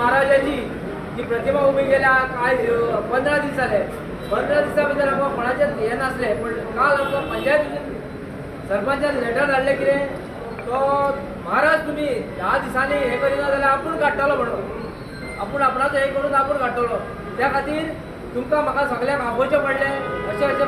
महाराजाची जी प्रतिमा उबी केल्या आयज 15 दीस जाले. 15 दिसां भितर आमकां कोणाचेच हें नासलें, पूण काल आमकां पंचायतीन सरपंचान लेटर धाडलें कितें तो महाराज तुमी 10 दिसांनी हें करिना जाल्यार आपूण काडटलो म्हणून, आपूण आपणाचो हें करून आपूण काडटलो. त्या खातीर तुमकां म्हाका सगळ्यांक आपोवचें पडलें अशें अशें.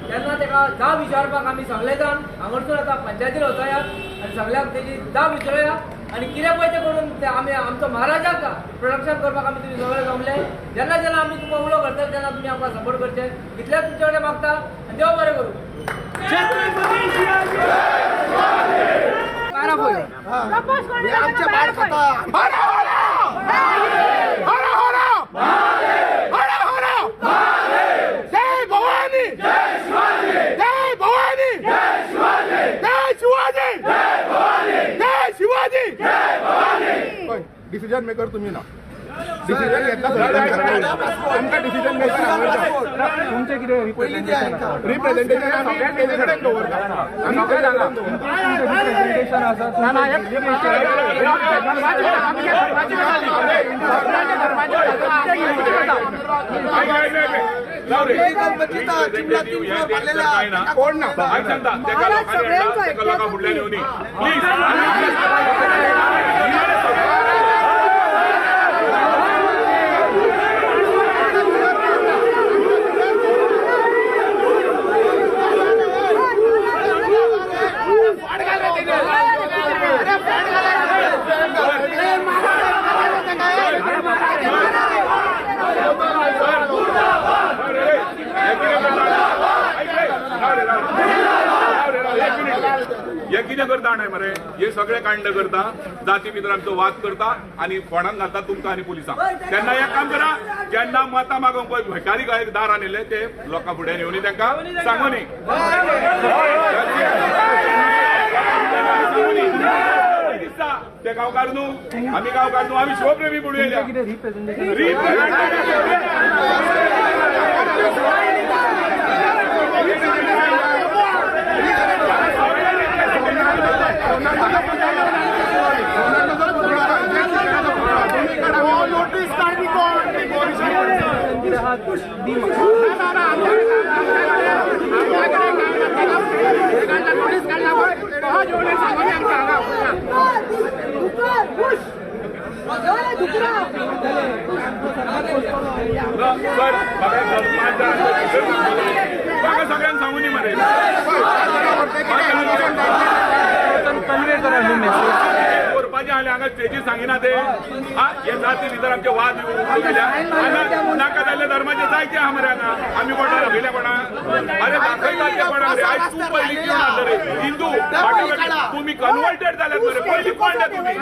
तेन्ना ताका जाब विचारपाक आमी सगळे जाण हांगासून आतां पंचायतीन वचोया आनी सगळ्यांक तेजी जाब विचारुया आनी कितें पळय तें करून ते आमी आमचो महाराजाक प्रोडक्शन करपाक आमी तुमी सगळे जमले. जेन्ना जेन्ना आमी तुमकां उलो करतले तेन्ना तुमी आमकां सपोर्ट करचे, इतलेंच तुमचे कडेन मागता आनी देव बरें करूं. डिसिजन मेकर तुम्ही ना, डिसिजन घेतला आमकां डिसिजन मेकर तुमचें कितें रिप्रेझेंटेशन आमी तेजे कडेन दवरता. रिप्रेझेंटेशन आसा कोण ना हे कितें करता न्हय मरे, हे सगळे कांड करता, जाती भितर आमचो वाद करता आनी फोंडान घालता तुमकां आनी पुलिसांक. तेन्ना एक काम करा, जेन्ना मतां मागोवंक पळय भिकारी दारान येयले ते लोकां फुड्यान येवनी तांकां सांगूनी दिसता ते गांवकार न्हू, आमी गांवकार न्हू, आमी शिवप्रेमी म्हणून येयल्या. सगळ्यांक सांगूनी मरे करपाचें आसलें हांगा स्टेजीर सांगिना ते हे जाती भितर आमचे वाद नाका जाल्ल्या धर्माचे जायते आहा मरे हांगा. आमी कोणा दाखयल्या कोणा, अरे दाखयता ते कोणा रे. आयज तूं पयलीं कितें म्हणटा रे हिंदू तुमी कन्वर्टेड जाल्यात मरे, पयलीं कोण रे तुमी?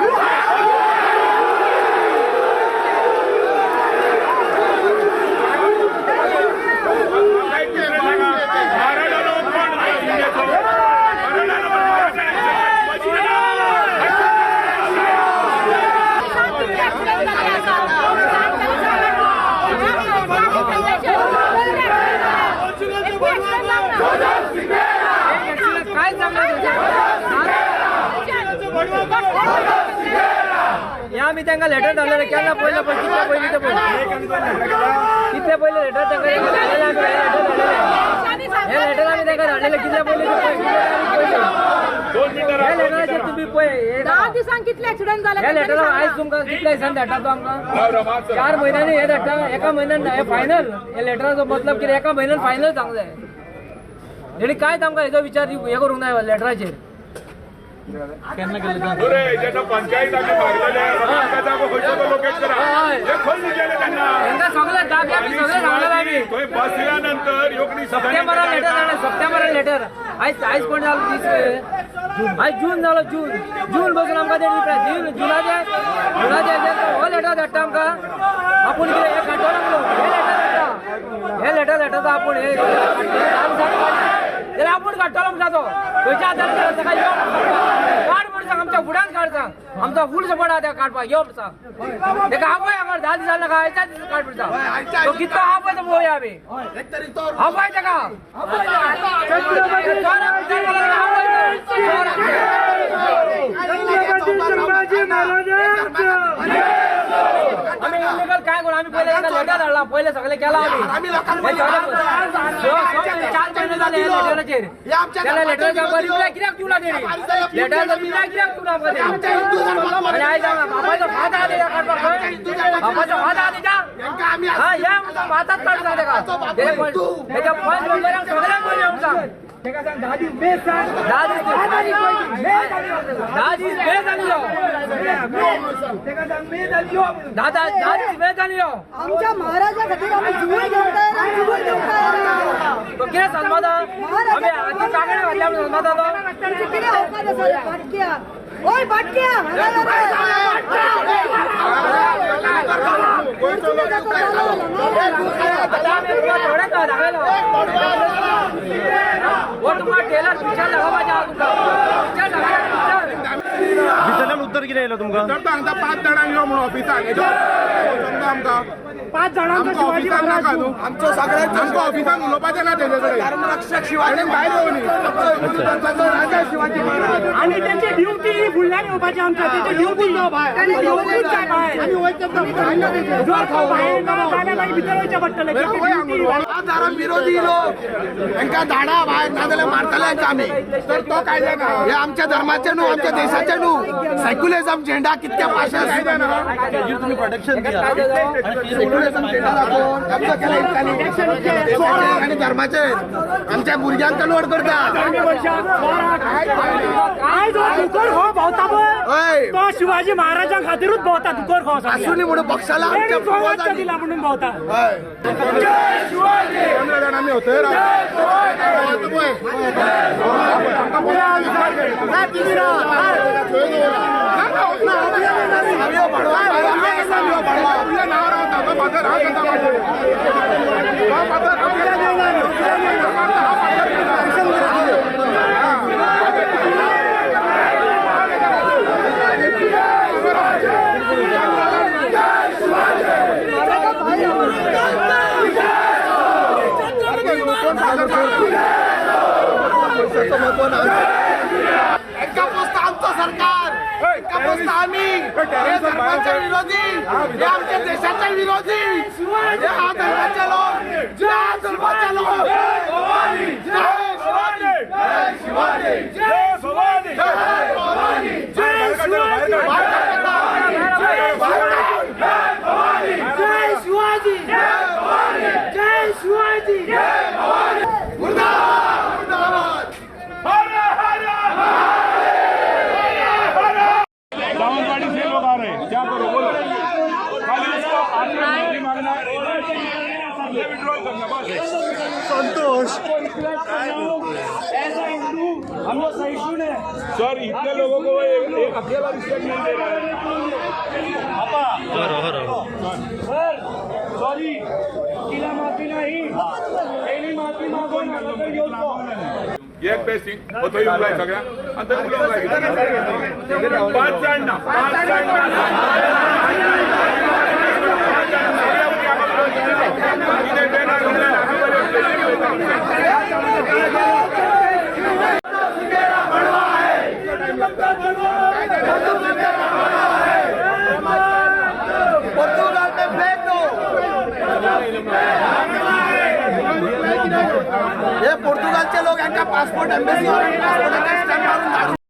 आमी तांकां लेटर धाडलेलें केन्ना पयलें पळय कितले पयलीं तें पळय कितले पयलें लेटर तांकां धाडलेलें आमी, हें लेटर आमी तांकां धाडलेलें कितले पयलीं तें पळय, हे लेटराचेर तुमी पळय 10 दिसांक कितले एक्सिडंट जाले. हे लेटर आयज तुमकां कितल्या दिसांनी धाडटा तो आमकां 4 म्हयन्यांनी हें धाडटा, एका म्हयन्यान हें फायनल. हे लेटराचो मतलब कितें, एका म्हयन्यान फायनल सांगलें तेणी कांयच आमकां हेजो विचार हें करूंक ना लेटराचेर. पंचायत सगळे जागे सगळे सांगलें आमी बसल्या नंतर सप्टेंबरान लेटर धाडलें, सप्टेंबरान लेटर. आयज आयज कोण जालो दीस, आयज जून जालो, जून जून बसून आमकां ते जुनाचे जुनाचे हो लेटर धाडटा आमकां. आपूण कितें हें काडटलो म्हणून हें लेटर धाडटा, हें लेटर धाडटा आपूण हें जाल्यार आपूण काडटलो म्हणटा तो खंयच्या आदाराचेर ताका यो काड म्हूण सांग, आमच्या फुड्यान काड सांग, आमचो फूल सपोर्ट आहा ताका काडपाक यो म्हूण सांग. ताका आपय हांगा 10 दिसां नाका आयच्या दिसा काड म्हूण सांग, तो कितलो आपय तो पळोवया आमी, आपय ताका. लेटर धाडला पयले सगळे केला आमी 4 महिने जाले लेटराचेर. त्याला लेटर रिप्लाय कित्याक दिवना तेणी? लेटराचो रिप्लाय कित्याक दिवना आमकां तेणी? आनी आयज बापाचो हात आहा तेज्या काडपाक, बापाचो हात आहा तेज्या. हा या हातात काडूं तेका. तेच्या पंच मेंबरांक सगळ्यांक पयलीं येवंक सांग. 10 दीस बेस आनी यो. 10 दीस बेस आनी यो. आमच्या महाराजा खातीर आमी जीव घेवंक तयार, जीव घेवंक तयार. तो कितें सन्माता? आमी आतां कागडे घातल्या म्हणून सन्माता तो? तांची कितें अवकात आसा रे बाटक्या? ओय बाटक्या भितरल्यान उत्तर कितें येयलो तुमकां? तर हांगा 5 जाणांक यो म्हणून ऑफिसान आमकां 5 जाणांचो शिवाजी महाराज आमचो सगळ्यांक आमकां ऑफिसान उलोवपाचें ना तेजे कडेन. धर्मरक्षक शिवाजी भायर येवनी राजा शिवाजी महाराज आनी तेंची ड्युटी फुडल्यान येवपाची आमच्या. तेंची ड्युटी जर तो भायर ना जाल्यार मागीर भितर वयचें पडटलें. धर्म विरोधी लोक तांकां धाडा भायर, नाजाल्यार मारतले हांकां आमी. तर तो कायदो ना, हे आमच्या धर्माचे न्हू, आमच्या देशाचे न्हू. सेक्युलरिझम झेंडा कितक्या पाशे सेक्युलरिझम झेंडा दाखोवन कब्जा केला इतल्यांनी आनी धर्माचे आमच्या भुरग्यांक कन्वर्ट करता. आयज हो दुकर खो भोंवता पळय तो शिवाजी महाराजां खातीरूच भोंवता. दुकर खो आसूनी म्हणून पक्षाला आमच्या पूर्वजांनी दिला म्हणून भोंवता. 15 जाण आमी होते. एका पोस्ता आमचो सरकार, एका पोस्ता आमी. हे धर्माचे विरोधी, हे आमच्या देशाचे विरोधी, हे हा धर्माचे लोक, ज्या धर्माचे लोक. जय शिवाजी, जय शिवाजी, जय शिवाजी, जय शिवाजी, जय शिवाजी, जय शिवाजी, जय भवानी. सावंतवाड़ी से लोग आ रहे हैं, क्या करो बोलो? खाली उसको आपने माफी मांगना है, विड्रॉल करना बस. संतोष हम लोग सहिष्णु है सर, इतने लोगों को एक अकेला रिस्पेक्ट नहीं दे रहा है. सर सॉरी, तिला माफी नाही, तेणी माफी मागून नंतर घेवचो. एक बेसिक थंय उलय सगळ्यांक आनी थंय उलोवंक लाय. 5 जाण ना, 5 जाण ना. पोर्तुगाल में फेंक दो हे पोर्तुगालचे लोक यांका पासपोर्ट एम्बेसी पासपोर्ट स्टॅम्प मारून धाडून.